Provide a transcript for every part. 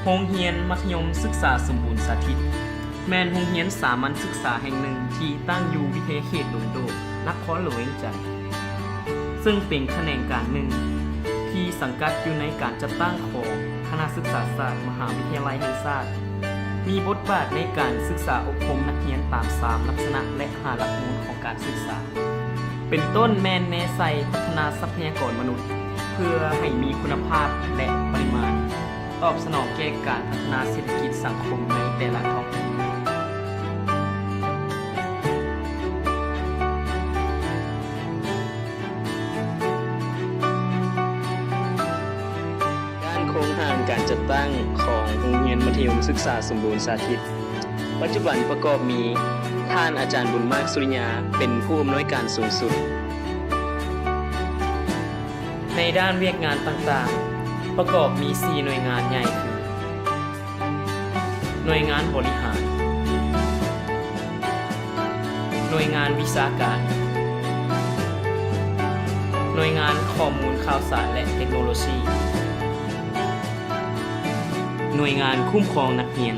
ໂຮງຮຽນມັດທະຍົມສຶກສາສົມບູນສາທິດ ແມ່ນໂຮງຮຽນສາມັນສຶກສາແຫ່ງໜຶ່ງທີ່ຕັ້ງຢູ່ວິທະຍາເຂດດົງໂດກ ນະຄອນຫຼວງວຽງຈັນ, ເຊິ່ງເປັນຂະແໜງການໜຶ່ງທີ່ສັງກັດຢູ່ໃນການຈັດຕັ້ງຂອງຄະນະສຶກສາສາດ ມະຫາວິທະຍາໄລແຫ່ງຊາດ, ມີບົດບາດໃນການສຶກສາອົບຮົມນັກຮຽນຕາມສາມລັກສະນະ ແລະ ຫ້າຫຼັກມູນຂອງການສຶກສາ ເປັນຕົ້ນແມ່ນແນໃສ່ພັດທະນາຊັບພະຍາກອນມະນຸດ ເພື່ອໃຫ້ມີຄຸນນະພາບ ແລະ ປະລິມານ ຕອບສະໜອງແກ່ການພັດທະນາເສດຖະກິດສັງຄົມໃນແຕ່ລະທ້ອງຖິ່ນ. ດ້ານໂຄງຮ່າງການຈັດຕັ້ງຂອງໂຮງຮຽນມັດທະຍົມສຶກສາສົມບູນສາທິດ ປັດຈຸບັນປະກອບມີ ທ່ານອາຈານ ບຸນມາກ ສຸລິຍາ ເປັນຜູ້ອຳນວຍການສູງສຸດ. ໃນດ້ານວຽກງານຕ່າງໆ ປະກອບມີສີ່ໜ່ວຍງານໃຫຍ່ຄື ໜ່ວຍງານບໍລິຫານ, ໜ່ວຍງານວິຊາການ, ໜ່ວຍງານຂໍ້ມູນຂ່າວສານ ແລະ ເຕັກໂນໂລຊີ, ໜ່ວຍງານຄຸ້ມຄອງນັກຮຽນ.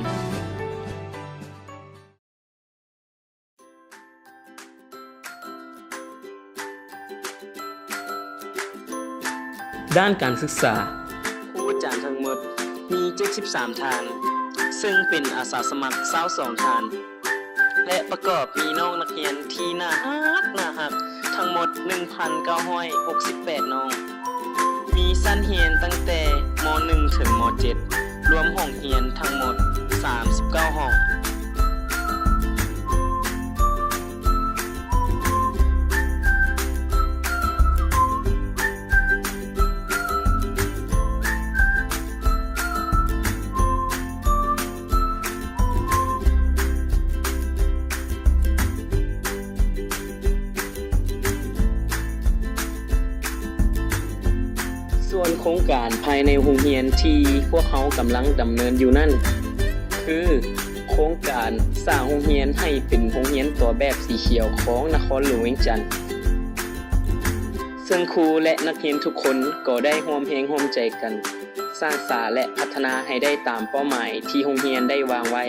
ດ້ານການສຶກສາ, ຄູອາຈານທັງໝົດມີເຈັດສິບສາມທ່ານ, ເຊິ່ງເປັນອາສາສະໝັກຊາວສອງທ່ານ ແລະ ປະກອບມີນ້ອງນັກຮຽນທີ່ໜ້າຮັກ, ໜ້າຮັກ ທັງໝົດໜຶ່ງພັນເກົ້າຮ້ອຍຫົກສິບແປດນ້ອງ, ມີຊັ້ນຮຽນຕັ້ງແຕ່ ມໍໜຶ່ງ ເຖິງ ມໍເຈັດ ລວມຫ້ອງຮຽນທັງໝົດສາມສິບເກົ້າຫ້ອງ. ສ່ວນໂຄງການພາຍໃນໂຮງຮຽນທີ່ພວກເຮົາກຳລັງດຳເນີນຢູ່ນັ້ນ ຄື ໂຄງການສ້າງໂຮງຮຽນໃຫ້ເປັນໂຮງຮຽນຕົວແບບສີຂຽວຂອງນະຄອນຫຼວງວຽງຈັນ, ເຊິ່ງຄູ ແລະ ນັກຮຽນທຸກຄົນກໍໄດ້ຮ່ວມແຮງຮ່ວມໃຈກັນສ້າງສາ ແລະ ພັດທະນາໃຫ້ໄດ້ຕາມເປົ້າໝາຍທີ່ໂຮງຮຽນໄດ້ວາງໄວ້.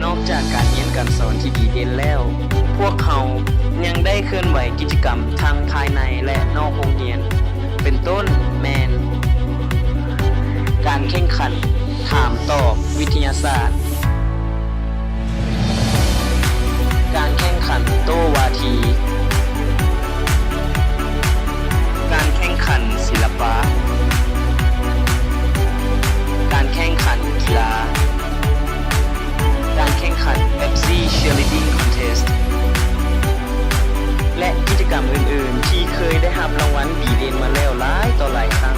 ນອກຈາກການຮຽນການສອນທີ່ດີເດັ່ນແລ້ວ, ພວກເຮົາຍັງໄດ້ເຄື່ອນໄຫວກິດຈະກຳທັງພາຍໃນ ແລະ ນອກໂຮງຮຽນ, ເປັນຕົ້ນແມ່ນ ການແຂ່ງຂັນຖາມຕອບວິທະຍາສາດ, ການແຂ່ງຂັນໂຕ້ວາທີ, ການແຂ່ງຂັນສິລະປະ, ການແຂ່ງຂັນກິລາ, ການແຂ່ງຂັນ Pepsi Cheerleading Contest ແລະ ກິດຈະກຳອື່ນໆ ທີ່ເຄີຍໄດ້ຮັບລາງວັນດີເດັ່ນມາແລ້ວຫຼາຍຕໍ່ຫຼາຍຄັ້ງ.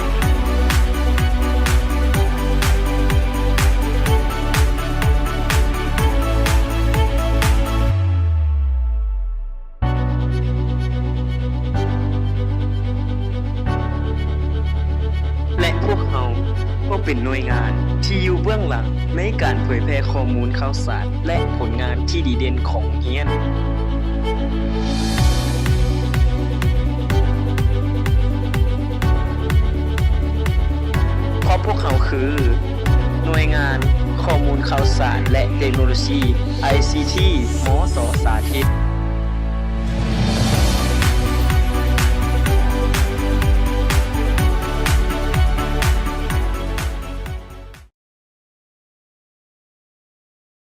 ແລະ ພວກເຮົາກໍເປັນໜ່ວຍງານທີ່ຢູ່ເບື້ອງຫຼັງໃນການເຜີຍແຜ່ຂໍ້ມູນຂ່າວສານ ແລະ ຜົນງານທີ່ດີເດັ່ນຂອງໂຮງຮຽນ. ເພາະພວກເຮົາຄື ໜ່ວຍງານຂໍ້ມູນຂ່າວສານ ແລະ ເຕັກໂນໂລຊີ ໄອຊີທີ ມສ ສາທິດ.